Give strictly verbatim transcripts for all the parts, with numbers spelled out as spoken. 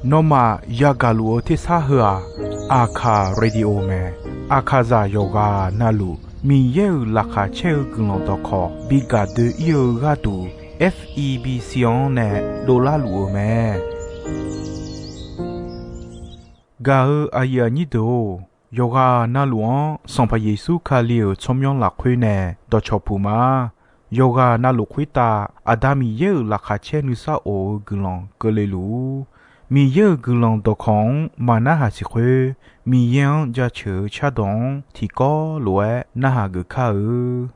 Nawmaf yagaq luf-eu tersar heu-aq, Aqkaq Radio mae. Aqkaqzaq yawqghaq navluf Miqyaer-euq laqkhaq caer-eu guiqlanq dawqkawq bi gaq doe-ir-eu gharduq, F E B C-anr nae dovlar luf-eu mae. Gaq-eu aqyuif aqnyir deuq-or, yawqghaq navluf-anr Sanqpaq Yeqsur Kali-euq tsawrmyanr lafkhoer nae dawqcawq puq ma. Yawqghaq navluf khoertav Aqda Miqyaer-euq laqkhaq caer nuisar of-eu guiqlanq keuvle luf-ur. Miqyaer-euq guiqlanq dawqkawq-anr maqnarhaq siq khoer, Miqyaer-anr jaceuq-eu cardawq-anr tiqkawv lof-aer narhaq geuf kar-eu.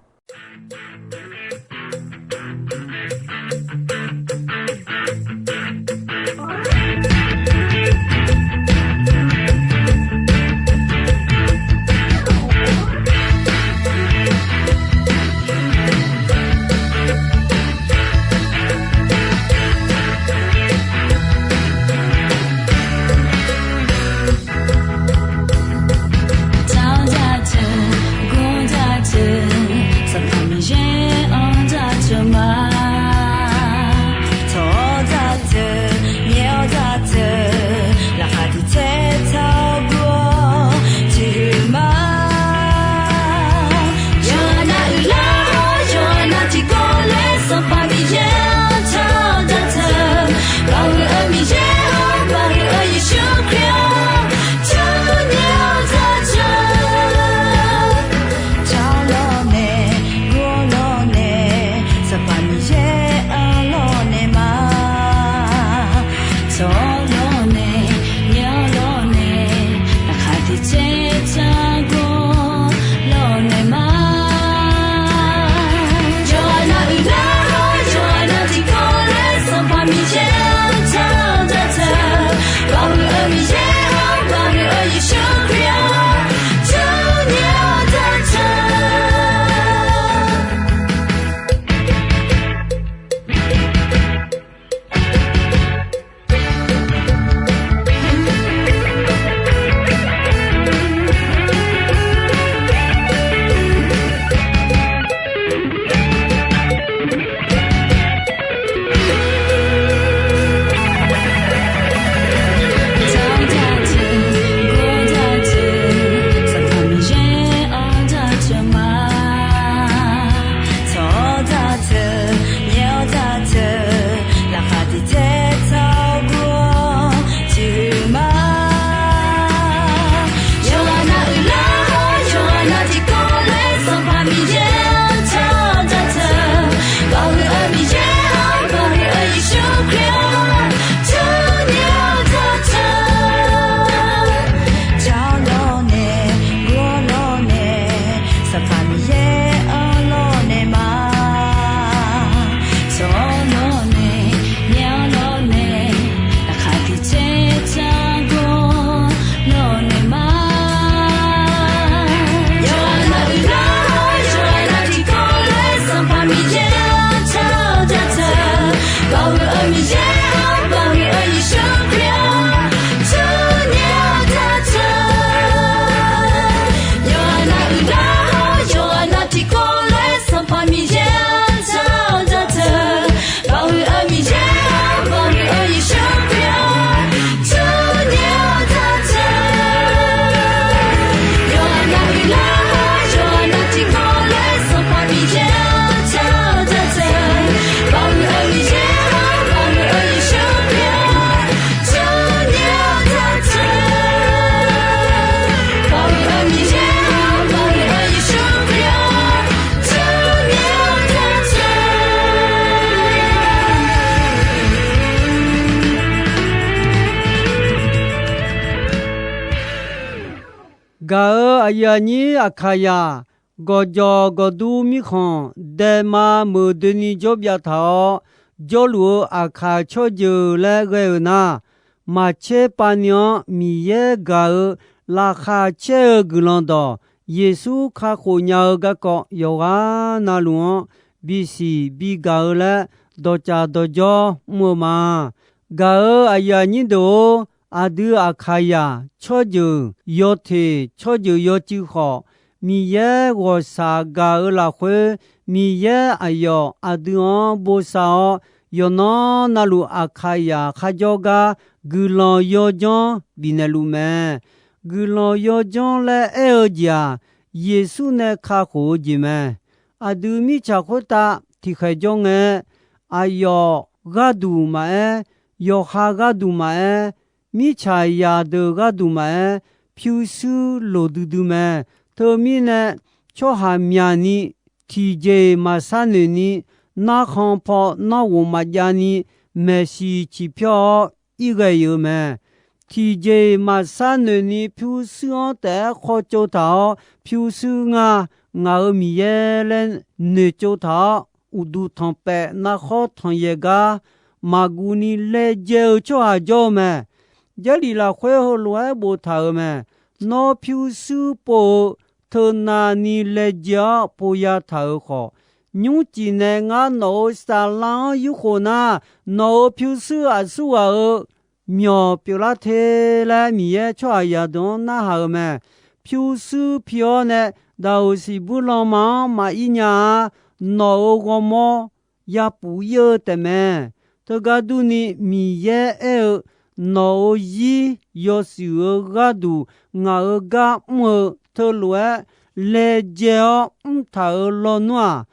Gaq-eu aqyuif aqnyir Aqkaqzaq, gawqjawq gawqdur mirkhanq daema meuq doeni jawr byav taq-awr, jawrluf-eu Aqkaq tsawrjeuq laer ghae-euq nar, maqcaer pavni-anr Miqyaer gaq-eu laqkhaq caer-eu guiqlanq dawq, Yeqsur kakhof nya-eu garkawv yawqghaq navluf-anr bisiq bigaq-eu laer dawqcaf dawqjawr mr-eu ma. Gaq-eu aqyuif aqnyir deuq-or, aqdui Aqkaqzaq tsawrjeuq yawteq tsawrjeuq yawcuiv khawf, Miqyaer ghawqshaq gaq-eu lafkhoer, Miqyaer aqyawf aqdui-anr bosav-awr, yawqnan navluf Aqkaqyaq kharjawr gar guiqlanq yawjanr bifnaeq luf mae. Guiqlanq yawjanr laer aer-eu jeq-aq, Yeqsur nae kakhof-eu jeq mae. Aqdui mirtsaq khoertav tiqkhaeq jawr ngae, aqyawf gharduq maqaer, yawqha gharduq maqaer, mirtsaq zaqdeuq gharduq maqaer, pyurshuir loqdui dui mae. Teumirnae, tsawrhaq myaqni tiqjeq-iq maqshar noeqni, narkhan paw narghof maqjavni, maeqshi ciqpyawr-awr irghae-iq-eu mae. Tiqjeq-iq maqshar noeqni pyurshuir-anr taef-aer khawtsov taq-awr, pyurshuir nga, ngaq-euq Miqyaer laer noeqtsov taq-awr, uqduq tanqpaef narkhawr tanqyaeq gar maqguvni laejae-eu tsawrhaq jawr-eu mae. Jarlif lafkhoer heulof-aer boftaq-euq mae. Nawr pyurshuir pov-eu teunavni laejae-awr pov yataq-euq khawf, nymrcif nae ngar nawq-euq saflar-anr yurkhof nar, nawq-euq pyurshuir aqsurghaq-euq myawq pyeuflar te laer Miqyaer tsawrhaqzaq deuq-anr narhaq-euq mae. Pyurshuir pi-awr nae daqoq siqbuir lanma-anr maqir nya-a. Nawq-euq ghawrmawr yapuf ir-eu taefmae. Teugar durni, Miqyaer aer-eu, nawq-euq zir yawshuif-eu gharduq ngaq-euq gar mr-eu teulof-aer laejae-awr mrtaq-euq lawnmr-aq,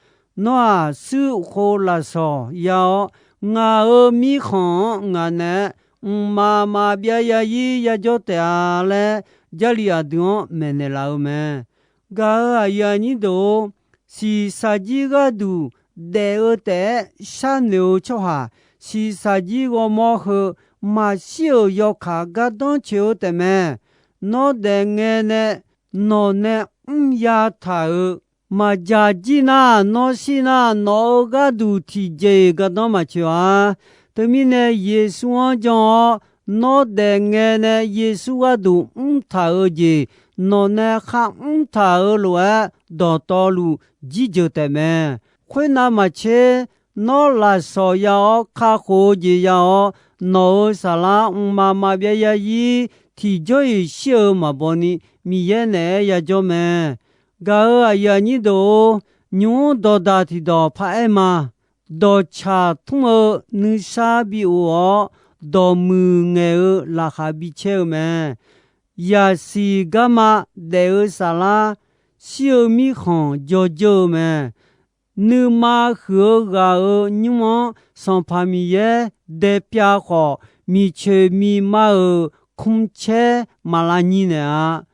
nawr-aq, shuir khov lafsawq ya-awr, ngaq-euq mirkhanq-anr ngaq naeq-aer mqmaq maqbyav yazir yajawr taef-a laer, Jarlif aqdui-anr maeqnaeq laf-eu mae. Gaq-euq aqyuif aqnyir deuq-or, shiqshaq jir gharduq daef-eu taef-aer sharnoeq-eu tsawrhaq, shiqshaq jir ghawrmawr heu maqshir-euq yawkaq gardanr coeq-eu taefmae. Nawr daefngae nae nawq nae mr yataq-euq maqjaq jir nar, nawr shir nar, nawq-euq gharduq tiqjeq-iq gardanr maqcoeq-a. Teumirnae, Yeqsur-anr jan-awr, nawr daefngae nae Yeqsur gharduq mrtaq-eu jeq, nawq nae kharmr taq-euq lof-aer dawqtawvluf jirjeuq taefmae. Khoernav maqtser, nawr lafsawq ya-awr kakhof-eu jeq ya-awr, nawq-euq saflar mqmaq maqbyav yazir tiqjawr-iq shir-eu maqbaw ni Miqyaer naeq-aer yajawr mae. Gaq-euq aqyuif aqnyir deuq-or, nymq-mr dawqdaq tiqdawq paraer ma. Dawqcaq tmr-eu nuisar bi of-awr, dawqmuiq ngaeq-eu laqkhaq bi caer-eu mae. Yaqsiq garma daef-eu saflar, shir-eu mirkhanq jawrjeur-eu mae. Nuima huiq-eu ghaq-euq nymr-anr Sanqpaq Miqyaer daepyav khawf, miqcoeq miqma-euq kmrcaer maq lavnyir naeq-a.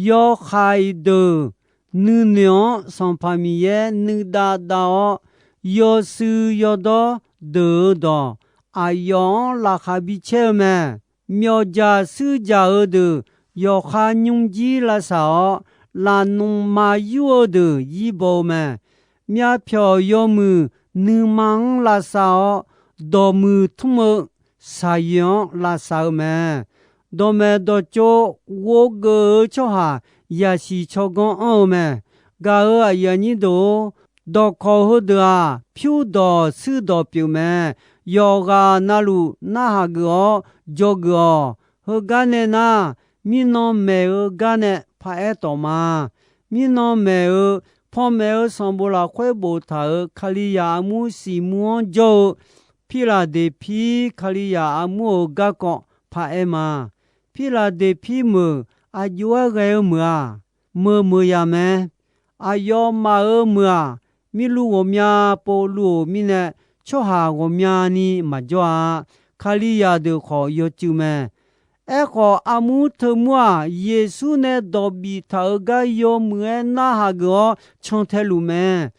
Yawhaiq deuq nuinoeq-anr Sanqpaq Miqyaer nuidav dav-awr, yawshuif yawdawr deuq-eu dawq aqyawf-anr laqkhaq bi caer-eu mae. Myawqjaq shuirjaq-eu deuq yawqha nymrjir lavsaq-awr, lafnmq maqyur-eu deuq yirbaw-eu mae. Myavpyawq yawmuiq nuima-anr lavsaq-awr, dawqmuiq tmr-eu shaqyoeq-anr lavsaq-eu mae. Dawqmaeq dawqtsov ghovgeuf-eu tsawrhaq yaqsiq tsawrganr anr-eu mae. Gaq-euq aqyuif aqnyir deuq-or, dawqkawq heudeuq-aq, pyurdawq shuirdawq pyeuf mae. Yawqghaq navluf narhaq geuf-awr dzawgeuf-awq. Heugar nae nar, mirnan maeq-eu gar nae paraer tawq ma. Mirnan maeq-eu, panmaeq-eu sanqbof lafkhoer boftaq-euq Kalizaq armur siqmur-anr jawr-eu Pirlaqdeqpir Kalizaq armur-euq garkawv paraer ma. Pirlaqdeqpir meuq aqjox-aer ghae-eu meuq-aq, meuq meuq yaq mae. Aqyawfmaf-euq meuq-aq, mirluv ghawqmya pov luv-euq mirnae, tsawrhaq ghawqmyani maqjawr-a. Kalizaq deuq khawf yawcuiv mae. Aerkhawf, armur teumur-aq, Yeqsur nae dawq biftaq-euq gar yawmuiq-aer narhaq geuf-awr cantae luf mae.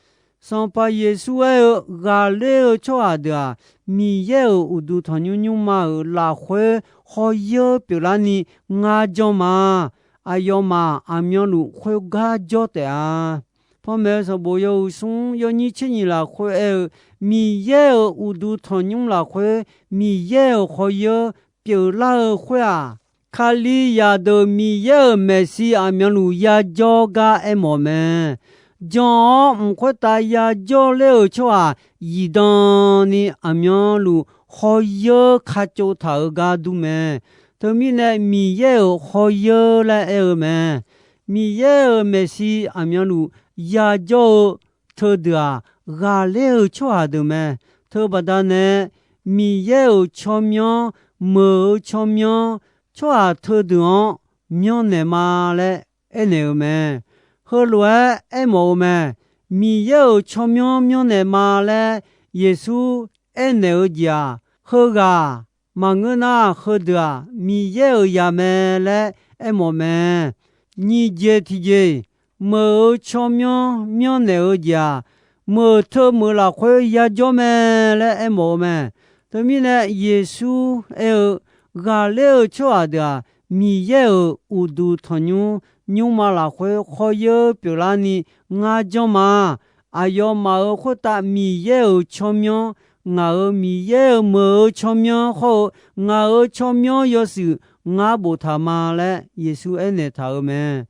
Sanqpaq Yeqsur aer-eu, ghaqler-eu tsawrhaq deuq-aq, Miqyaer-euq uqduq tanqnymr nymrma-euq lafkhoer khawr yeur pyeuflarni ngar janr ma. Aqyawfmaf aqmyanluf khoergar jawr taef-a. Panmaeq-eu sanqbof yawhuiq smr yawnyir tser nyiq lafkhoer aer-eu, Miqyaer-euq uqduq tanqnymr lafkhoer Miqyaer-euq khawr yeur pyeuflar-eu khoer-aq, Kalizaq deuq Miqyaer-euq maeqshi aqmyanluf yajawr gar aermawf mae. Jan-awr mq khoertav yajawr ler-euq tsawrhaq zifdan ni aqmyanluf khawr yeur kacov taq-euq gar dur mae. Teumirnae Miqyaer-euq khawr yeur laer aer-eu mae. Miqyaer-euq maeqshi aqmyanluf yajawr-eu teudeuq-aq, ghaqler-eu tsawrhaq deuq mae. Teubaqda nae Miqyaer-euq tsawrmyanr, meuq-eu tsawrmyanr, tsawrhaq teudeuq-anr myanrnaeq ma laer aernaeq-euq mae. Heulof-aer aermawf-eu mae. Miqyaer-euq tsawrmyanr myanrnaeq ma laer Yeqsur aernaeq-eu jeq-aq, heughaq maqngeur nar, heudeuq-aq Miqyaer-euq zaq mae laer aermawf mae. Nyiq jeq tiqjeq, meuq-eu tsawrmyanr myanrnaeq-eu jeq-aq, meuq teu meuq lafkhoer yajawr mae laer aermawf-eu mae. Teumirnae Yeqsur aer-eu, ghaqler-eu tsawrhaq deuq-aq, Miqyaer-euq uqduq tanqnymr nymrma lafkhoer khawryeur pyeuflarni ngar janr ma. Aqyawfmaf-euq khoertav Miqyaer-euq tsawrmyanr, ngaq-euq Miqyaer-euq meuq-eu tsawrmyanr hawr-eu ngaq-euq tsawrmyanr yawshuif ngar boftaq ma laer Yeqsur aernaeq taq-euq mae.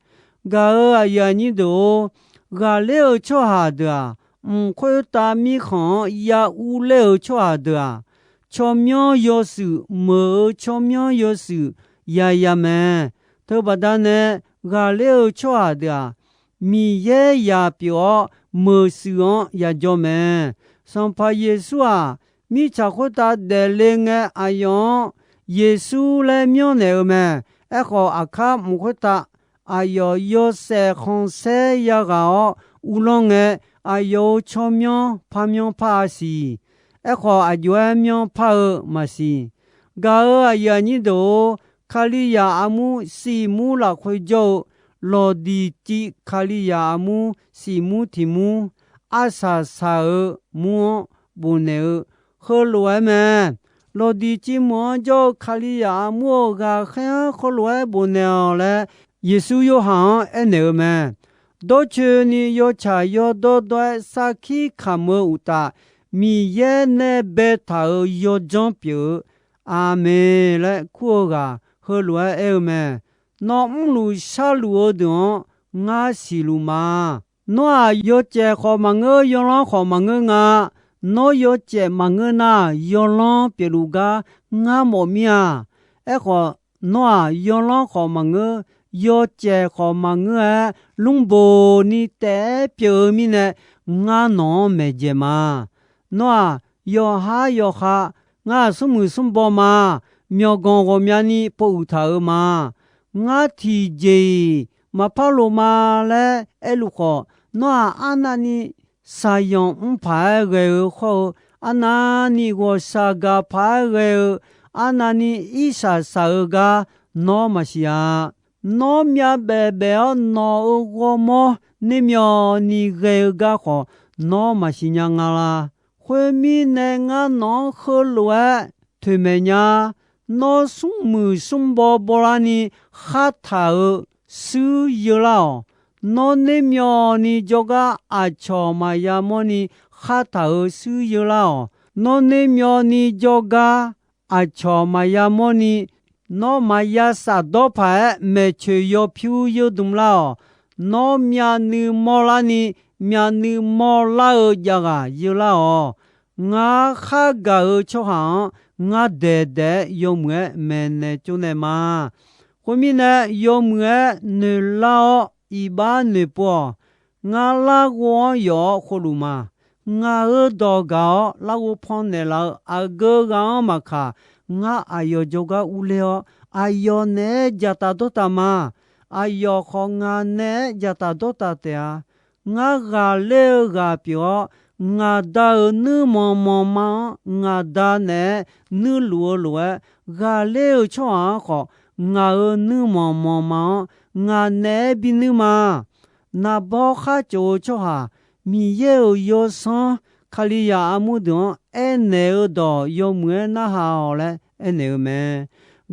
Gaq-euq aqyuif aqnyir deuq-or, ghaqler-eu tsawrhaq deuq-aq, mq khoertav mirkhanq-anr ya urler-eu tsawrhaq deuq-aq, tsawrmyanr yawshuif, meuq-eu tsawrmyanr yawshuif yaya mae. Teubaqda nae ghaqler-eu tsawrhaq deuq-aq, Miqyaer zaq pyeuf-awr meuq shuif-anr yajawr mae. Sanqpaq Yeqsur-aq, mirtsaq khoertav daefle ngae aqyawf-anr Yeqsur laer myanrnaeq-eu mae. Aerkhawf, aqkar mq khoertav aqyawf yawshaef khanqsaer yaghaq-awr uvlanr ngae, aqyawf-euq tsawrmyanr parmyanr par-a siq. Aerkhawf, aqjox-aer myanr par-eu maqsiq. Gaq-euq aqyuif aqnyir deuq-or, Kalizaq armur siqmur lafkhoer jawr-eu Lawqdiqciv Kalizaq armur siqmur tiqmur arsaq saq-eu mur-anr bofnaeq-eu heulof-aer mae. Lawqdiqciv meuq-anr jawr-eu Kalizaq armur-euq ghaqkhaer-anr heulof-aer bofnaeq-awq laer, Yeqsur Yorhaq-anr aernaeq-eu mae. Dawrcoeni yawtsaq yawdawr dawr-aer sarkir kamq-eu uqtaf, Miqyaer nae baetaq-euq yawdzanr pyeuf-eu, Aqmeq laer kur-eu ghaq heulof-aer aer-eu mae. Nawr mrluf sharluf-eu deuq-anr ngar siqluf ma. Nawr-aq, yawcaef khawf maqngeur, yawlanr khawf maqngeur nga. Nawr yawcaef maqngeur nar, yawlanr pyeufluf gar ngar mawf mir-a. Aerkhawf, nawr-aq, yawlanr khawf maqngeur, yawcaef khawf maqngeur-aer, lmrboq ni taef-aer pyeuf-eu mirnae, ngar nawq-anr maeqdzaeq ma. Nawr-aq, yawqha yawqha, ngar-aq, smrmuiq smrbaw ma. Myawqganq ghawqmyani pov uiq taq-euq ma. Ngar tiqjeq-iq maqpar lof ma laer aerluf khawf, nawr-aq, arnavni shaqzanq mr paq-aer ghae-eu hawr-eu, arnavni ghawqshaq gaq paq-aer ghae-eu, arnavni irshaq shaq-eu gar nawr maqsiq-a. Nawr myavbaef baef-awr nawq-euq ghawrmawr nermyawvni ghae-eu gar khawf, nawr maqsiq nya nga la. Khoermirnae, ngar nawq-anr heulof-aer toeqmaeq nya. Nawr smrmuiq smrbaw bawlarni khartaq-euq shuir yeurlar-awq. Nawr nermyawvni jawrgar aqcawq maqya mawrni khartaq-euq shuir yeurlar-awq. Nawr nermyawvni jawrgar aqcawq maqya mawrni, nawr maqya shafdawr paq-aer maeqtsoeq yawpyur yeur dm lar-awq. Nawr myavnuiv mawrlarni, myavnuiv mawrlar-eu javghaq yeurlar-awq. Ngar khargaq-eu tsawrhaq-anr ngar daeqdaeq-aer yawmuiq-aer maeqnaeq tsovnaeq ma. Khoermirnae, yawmuiq-aer noeqlar-awr iqbax noeqpov-awq. Ngar larghov-anr yawf-awr khovluf ma. Ngaq-euq dawq gaq-awr larghov pannaeq laf-eu aqgeu ghaq-anr maqkaq, ngar aqyawf jawrgar urler-awr, aqyawf naeq-aer dzaqtaf dawrtaf ma. Aqyawf khawf ngaq naeq-aer dzaqtaf dawrtaf taef-a. Ngar ghaqler-eu ghaq pyeuf-awr, ngaq Da-euq nuirmanq manqma-anr ngaq Da naeq-aer nuirluf-eu lof-aer, ghaqler-eu tsawrhaq-anr khawf, ngaq-euq nuirmanq manqma-anr ngaq naeq-aer binuir ma. Naqbawr khar tsof-eu tsawrhaq, Miqyaer-euq Yawsanr Kalizaq armur deuq-anr aernaeq-eu dawq yawmuiq-aer narhaq-awq laer aernaeq-eu mae.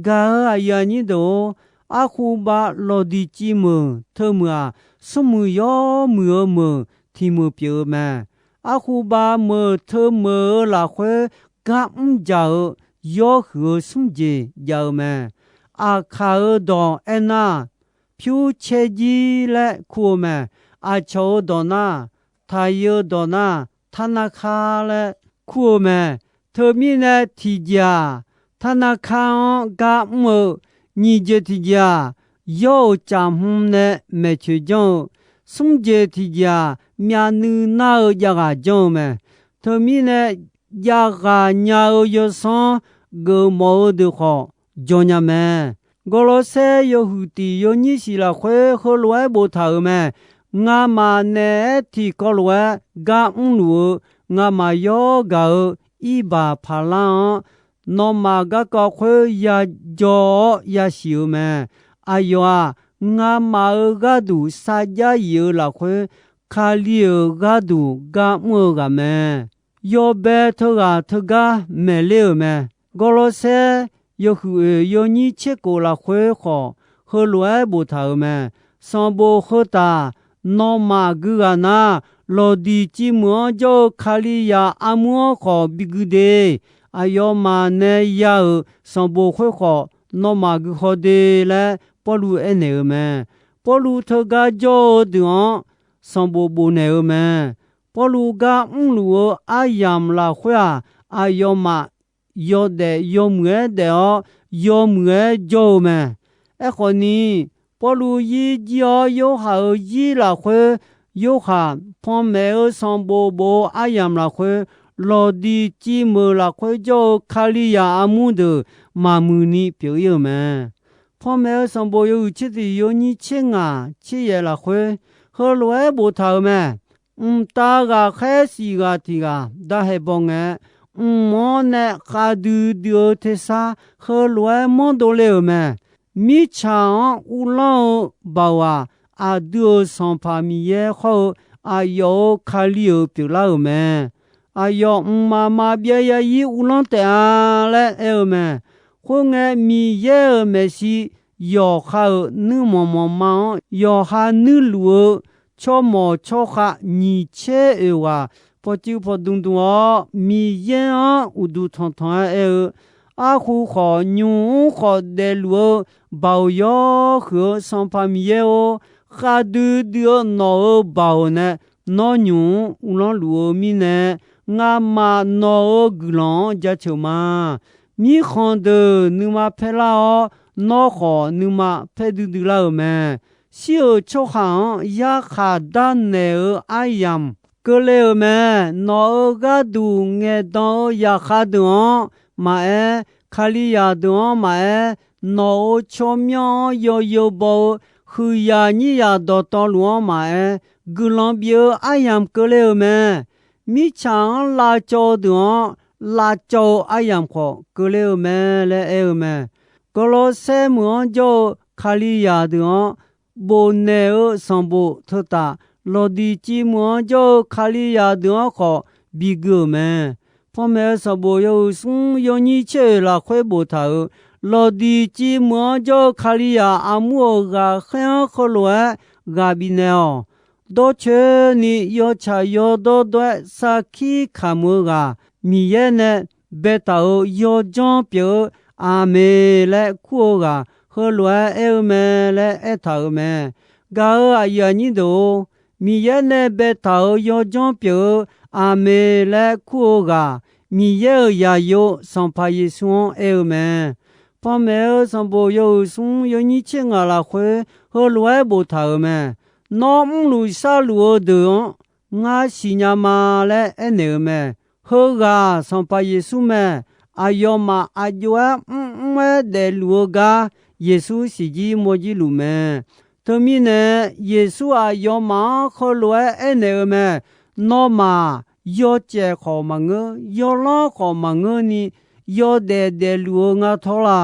Gaq-euq aqyuif aqnyir deuq-or, arkhubav lawqdiqciv meuq teumeuq-aq, smrmuiq yawmuiq-eu meuq tiq meuq pyeuf-eu mae. Arkhubav meuq teumeuq-eu lafkhoer gar mr dzaq-eu yawhuiq-eu smr jeq jav-eu mae. Aqkaq-euq dawq aernar, pyur caerjir laer kur-eu mae. Aqcawq-euq dawq nar, taqyeu dawq nar, tarnarkar laer kur-eu mae. Teumirnae tiqjeq-aq, tarnarkar-anr gar mr-eu, nyiq jeq tiqjeq-aq, yawr-euq caf hmq nae maeqtsoeq janr-eu, smr jeq tiqjeq-aq, myavnuiv nar-eu javghaq janr-eu mae. Teumirnae jav ghaq nya-eu yawsanr geufmawf-eu deuq khawf jawr nya mae. Gawrlawrsaer yawhuiq tiq yawnyir shiq lafkhoer heulof-aer boftaq-euq mae. Ngamaf naeq-aer tiqkawv lof-aer gar mrluf-eu, ngamaf yawr gaq-eu irbaq paqlar-anr, nawmaf garkawv khoer yajawr-awr yasiq-euq mae. Aqyawf-aq, ngamaf-euq gharduq sarjax yif-eu lafkhoer, Kali-euq gharduq gar mr-eu ghaq mae. Yawbae teughaq teugar maeqler-euq mae. Gawrlawrsaer yawhuiq oeq yawnyir tserkhof lafkhoer khawf, heulof-aer boftaq-euq mae. Sanqbof heutaq, nawmaf gui ghaq nar, lawqdiq civ meuq-anr jawr-eu Kalizaq armur-anr khawf bigui de. Aqyawfmaf nae ya-euq sanqbof khoer khawf, nawmaf gui haw de laer Pawrluv aernaeq-eu mae. Pawrluv teugar jawr-eu deuq-anr sanqbof bofnaeq-eu mae. Pawrluv gar mrluf-eu aryamq lafkhoer-aq, aqyawfmaf yawdaef yawmuiq-aer daef-awr, yawmuiq-aer jawr-eu mae. Aerkhawf ni, Pawrluv zir jir-awr Yorhaq-euq zir lafkhoer, Yorhaq panmaeq-eu sanqbof bof-eu aryamq lafkhoer, lawqdiq civ meuq lafkhoer jawr-eu Kalizaq armur deuq maqmuiq ni pyeuf-ir-euq mae. Panmaeq-eu sanqbof yawhuiq tser tiq yawnyir tser ngaq tser yaeq lafkhoer, heulof-aer boftaq-euq mae. Mqtav ghaqkhaer shif ghaq tiq ghaq darhae baw ngae, mq-anr nae khavdui dui-eu tersar heulof-aer manrdov le-euq mae. Mirtsaq-anr uvlanr-eu baoq-aq, aqdui-euq Sanqpaq Miqyaer hawr-eu aqyawf-euq Kali-euq pyeuflar-euq mae. Aqyawf mqmaq maqbyav yazir uvlanr taef-a laer aer-eu mae. Khoerngae, Miqyaer-euq maeqshi yawqha-euq nuirmanq manqma-anr yawqha nuirluf-eu tsawrmawq tsawrkhav nyiq tser oeq ghaq pawcuiv pawqdmq dmq-awr, Miqyaer-anr uqduq tanqtanq-aer aer-eu, Arhu khawf, nymq mr khawf daefluf-eu baoq yawhuiq-eu Sanqpaq Miqyaer-or, khavdui dui-eu nawq-euq baoq nae nawr nymq mr uvlanr luf-eu mirnae, ngamaf nawq-euq guiqlanq-anr jaceuq ma. Mirkhanq deuq nuima paerlar-awr, nawr khawf nuima paer duidui lar-euq mae. Shir-euq tsawrhaq-anr yarkhaq darnaeq-eu aryamq keuvle-euq mae. Nawq-euq gharduq ngaeqdan-eu zaqkhav deuq-anr maqaer, Kalizaq deuq-anr maqaer, nawq-euq tsawrmyanr-anr yawzeu baw-eu huiqzaq nyirzaq dawqtawvluf-anr maqaer, guiqlanq bif-eu aryamq keuvle-euq mae. Mirtsaq-anr lavcawv-eu deuq-anr lavcawv-eu aryamq khawf keuvle-euq mae laer aer-eu mae. Gawrlawrsaer meuq-anr jawr-eu Kalizaq deuq-anr bofnaeq-eu sanqbof teutaf, Lawqdiqciv meuq-anr jawr-eu Kalizaq deuq-anr khawf bigui-euq mae. Panmaeq-eu sanqbof yawhuiq smr yawnyir tser oeq lafkhoer boftaq-euq, Lawqdiqciv meuq-anr jawr-eu Kalizaq armur-euq ghaqkhaer-anr heulof-aer ghaq bifnaeq-awq. Dawrcoeni yawtsaq yawdawr dawr-aer sarkir kamq-eu ghaq, Miqyaer nae baetaq-euq yawdzanr pyeuf-eu Aqmeq laer kur-eu ghaq heulof-aer aer-eu mae laer aertaq-euq mae. Gaq-euq aqyuif aqnyir deuq-or, Miqyaer nae baetaq-euq yawdzanr pyeuf-eu Aqmeq laer kur-eu ghaq, Miqyaer-euq zaqyo Sanqpaq Yeqsur-anr aer-eu mae. Panmaeq-eu sanqbof yawhuiq smr yawnyir tser ngaq lafkhoer heulof-aer boftaq-euq mae. Nawr mrluf sharluf-eu deuq-anr ngar siqnya ma laer aernaeq-eu mae. Heughaq Sanqpaq Yeqsur mae. Aqyawfmaf aq jov-aer mrmr-aer daefluf-eu gar Yeqsur siqjir mawrjir luf mae. Teumirnae, Yeqsur aqyawfmaf-anr heulof-aer aernaeq-eu mae. Nawmaf yawcaef khawf maqngeur, yawlanr khawf maqngeurni, yawdaef daefluf-eu ngar tawr la.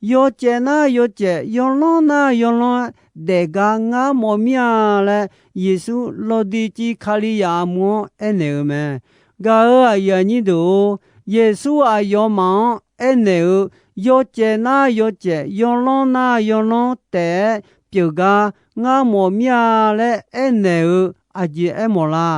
Yawcaef nar yawcaef, yawlanr nar yawlanr-aer daefgar ngar mawf mir-a laer, Yeqsur Lawqdiqciv Kalizaq armur-anr aernaeq-eu mae. Gaq-euq aqyuif aqnyir deuq-or, Yeqsur aqyawfmaf-anr aernaeq-eu, yawcaef nar yawcaef, yawlanr nar yawlanr taef-aer pyeufgar ngar mawf mir-a laer aernaeq-eu aqjeq aermawf la?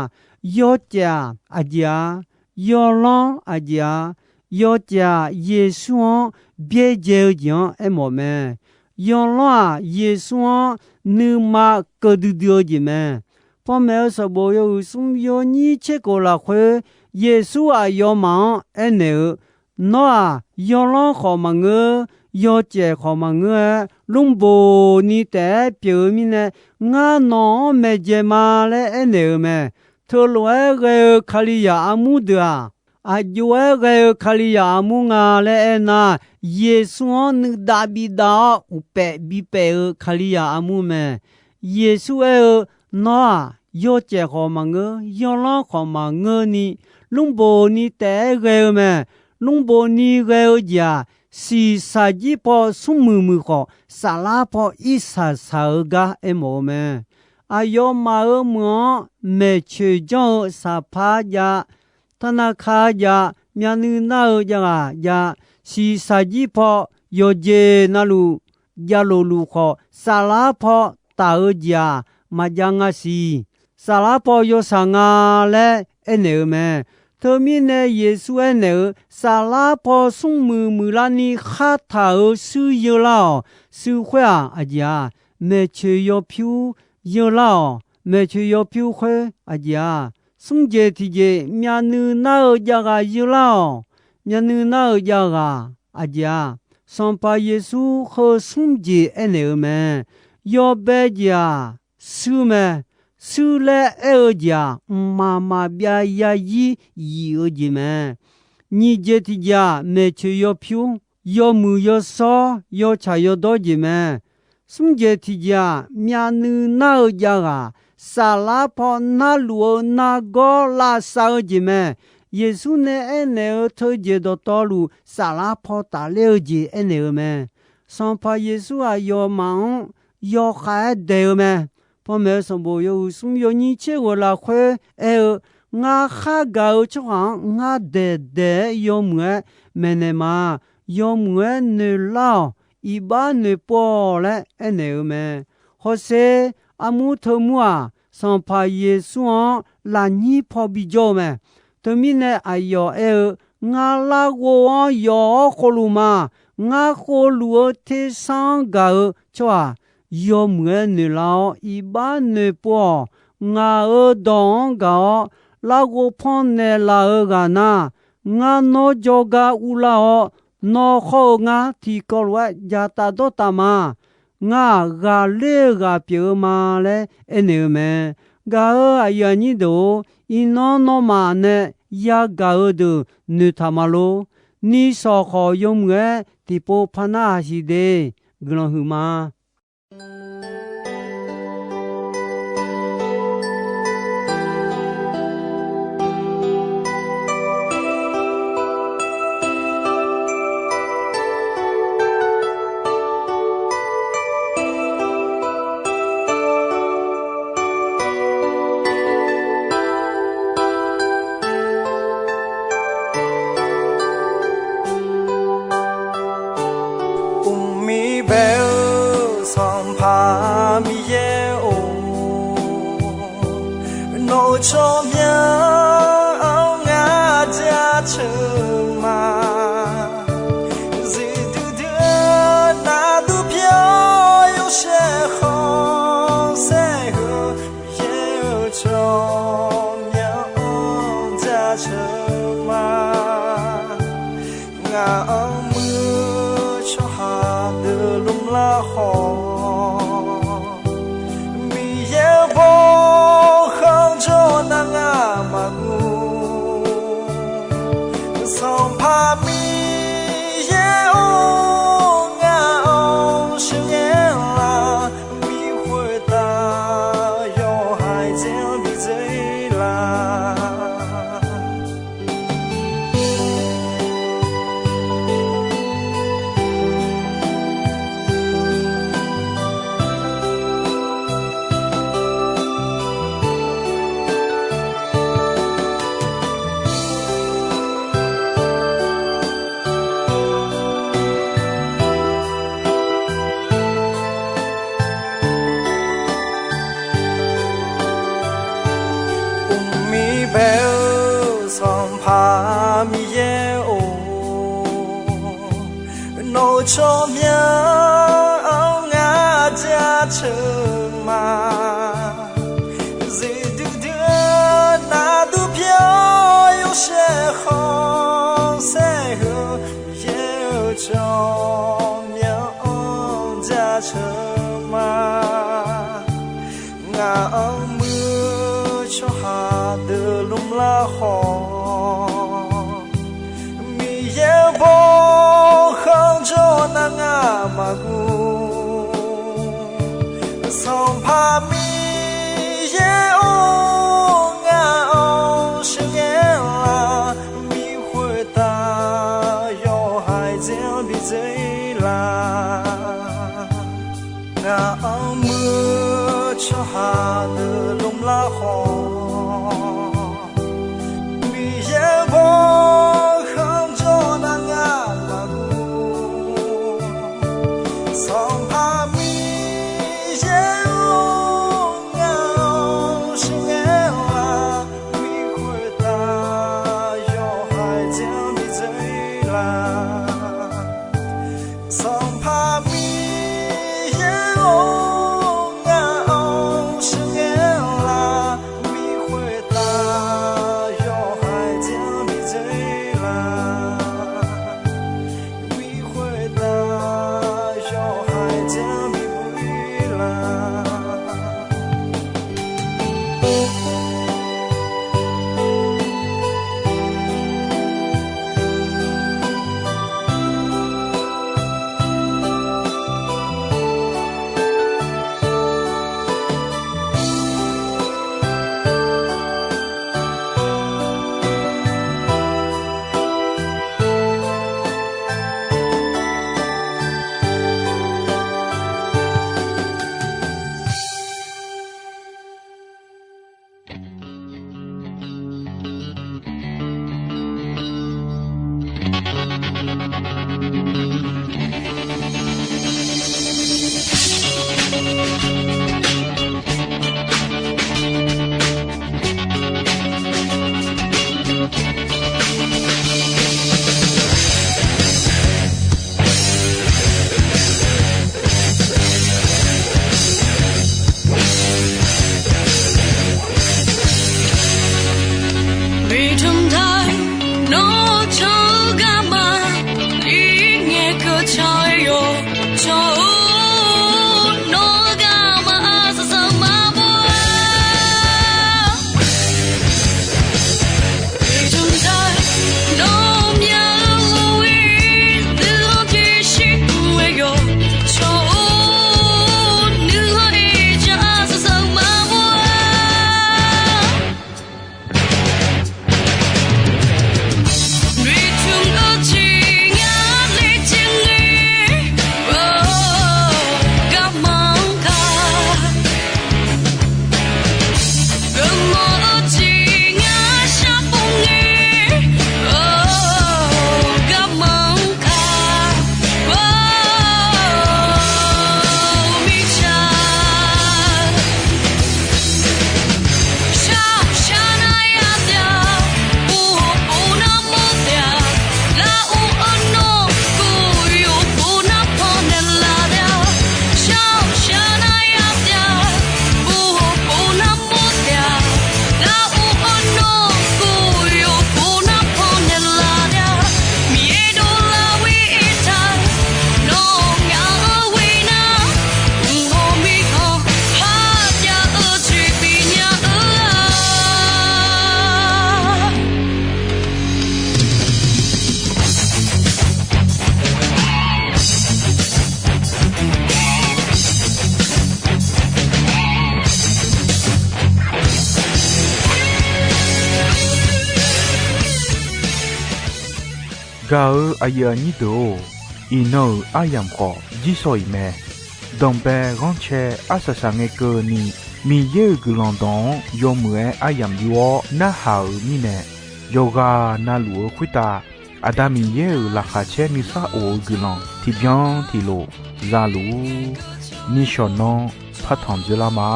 Yawcaef-aq aqjeq-a, yawlanr aqjeq-a. Yawcaef-aq Yeqsur-anr byaerdzae-eu jeq-anr aermawf mae. Yawlanr-aq Yeqsur-anr nuima keuv duidui-eu jeq mae. Panmaeq-eu sanqbof yawhuiq smr yawnyir tser khof lafkhoer, Yeqsur aqyawfmaf-anr aernaeq-eu, Nawr-aq yawlanr khawf maqngeur, yawcaef khawf maqngeur-aer, lmrboq ni taef-aer pyeuf-eu mirnae, ngar nawq-anr maeqdzaeq ma laer aernaeq-eu mae. Teulof-aer ghae-eu Kalizaq armur deuq-aq, Aqjox-aer ghae-eu Kalizaq armur nga laer aernar, Yeqsur-anr nuidav bidav-awr uqpaef bipaef-eu Kalizaq armur mae. Yeqsur aer-eu, Nawr-aq, yawcaef khawf maqngeur, yawlanr khawf maqngeurni, lmrbof ni taef-aer ghae-eu mae. Lmrbof ni ghae-eu jeq-aq, shiqshaq jir paw smrmuiq muiq khawf, saflar paw irshaq shaq-eu gar aermawf-eu mae. Aqyawfmaf-euq meuq-anr maeqtsoeq janr-eu saqpar jav, tarnavkar jav, myavnuiv nar-eu javghaq jav, shiqshaq jir paw yawqjeq navluf javlof luf khawf, saflar paw taf-eu jeq-aq, maqjav nga siq. Saflar paw yawshaq nga laer aernaeq-eu mae. Teumirnae Yeqsur aernaeq-eu, saflar paw smrmuiq muiqlarni khartaq-euq shuir yeular-awq. Shuir khoer-aq aqjeq-a, maeqtsoeq yawpyur yeular-awq. Maeqtsoeq yawpyur khoer aqjeq-a, smrjeq tiqjeq myavnuiv nar-eu javghaq yeular-awq. Myavnuiv nar-eu javghaq aqjeq-a, Sanqpaq Yeqsur heu smrjeq aernaeq-eu mae. Yawbae jeq-aq, shuir mae. Shuir laer aer-eu jeq-aq, mqmaq maqbyav yarzir yif-eu jeq mae. Nyiq jeq tiqjeq-aq, maeqtsoeq yawpyur, yawmuiq yawshawr, yawtsaq yawdawr jeq mae. Smrjeq tiqjeq-aq, myavnuiv nar-eu javghaq, saflar paw narluf-eu nargawr lavsav-eu jeq mae. Yeqsur nae aernaeq-eu teujeq dawqtawvluf, saflar paw tafler-eu jeq aernaeq-eu mae. Sanqpaq Yeqsur aqyawfmaf-anr yawkhav-aer daeq-eu mae. Panmaeq-eu sanqbof yawhuiq smr yawnyir tser gheu lafkhoer aer-eu, Ngar khar gaq-eu tsawrhaq-anr ngar daeq daeq-aer yawmuiq-aer maeqnaeq ma. Yawmuiq-aer noeqlar-awq. Iqbax noeqpov-awq laer aernaeq-eu mae. Hawsher armur teumur-aq, Sanqpaq Yeqsur-anr lafnyir paw bijawr-eu mae. Teumirnae aqyawf aer-eu, Ngar larghov-anr yawf-awr khovluf ma. Ngar khovluf-eu tersar-anr gaq-eu tsawrhaq yawmuiq-aer noeqlar-awr iqbax noeqpov-awq. Ngaq-euq dawq-anr gaq-awr larghov pannaeq laf-eu ghaq nar, ngar nawr jawrgar urlar-awr, nawr khawr-eu ngar tiqkawv lof-aer dzaqtaf dawrtaf ma. Ngar-aq, ghaqler-eu ghaq pyeuf-eu ma laer aernaeq-eu mae. Gaq-euq aqyuif aqnyir deuq-or, iqnan nawmaf nae yagaq-eu deuq noeqtaq ma lor. Nishawq khawf yawmuiq-aer tiqpov par narhaq siq de. Guiqlanq huiqma. Uqmir bae-eu Sanqpaq Miqyaer-or, nawq-euq tsawrmyanr-anr ngar jaceuq ma. Zifdui dui-eu nardur pyeuf-awr yawshaef khanqsaer heu, Miqyaer-euq tsawrmyanr-anr jaceuq ma. Ngaq-anr muiq-eu tsawrhaq deuq lmrlar khawf, Miqyaer bawkhanq jawr nar ngar maqguv. Sanqpaq Miqyaer-or, ngaq-anr sheuqghae lar, bi khoertav yawhaiq dzer-anr bi dzer lar. Ngaq-anr muiq-eu tsawrhaq deuq lmrlar khawf, bi dzer laf. Ngaq-anr muir-eu tsawrhaq deuq lmlar khawf, Miqyaer baw khanqjawr nar ngar maqguv. Sanqpaq Miqyaer-or, ngaq-anr sheuqghae-awq-a. Bi khoertav yawhaiq dzer-anr bi dzer laf. Sanqpaq Miqyaer-or, ngaq-anr sheuqghae-awq-a. Bi khoertav yawhaiq dzer-anr bi dzer laf. Bi khoertav yawhaiq dzer-anr bi khoer laf. Miqtmq taq nawr can-eu garma, irngae keuv can-eu yawq, can-eu nawr-eu garma arsaq saq maqbaw-a. Miqtmq taq nawr mya-eu ghoe-ir nuikhanr tiqshir mr-eu yawq, can-eu nuikhanr-ir jan arsaq saq maqbaw-a. Noeqtmq-eu jeq ngar laejae ngae, garma-anr ka. Geufmawf-eu jeq ngar sharpov ngae, garma-anr ka. Mirtsaq shaq shaq nar yatav, ur hawq pov nar mawr taef-a. Lar ur-eu nawr kov yawq pov nar pannaeq laf taef-a. Shaq shaq nar yatav, ur hawq pov nar mawr taef-a. Lar ur-eu nawr kov yawq pov nar pannaeq laf taef-a. Miqyaer dovlar ghoe-ir taq, nawr ngaq-anr ghoe nar, mq hawq mirkhanq kharjav-eu jeq bifnya-eu-a. Gaq-eu aqyuif aqnyir deuq-or, iqnan-euq aryamq khawf jirsawq iq mae. Danqbae ghanrcae arsaq saq ngae keuvni, Miqyaer-euq guiqlanq dawq-anr yawmuiq-aer aryamq yur-awr narhaq-euq mirnae, yawqghaq navluf-eu khoertav Aqda Miqyaer-euq laqkhaq caer nuisar of-eu guiqlanq tiqbyan tiqlof za luf-ur. Nishawq nanr partanq dzoerlar ma.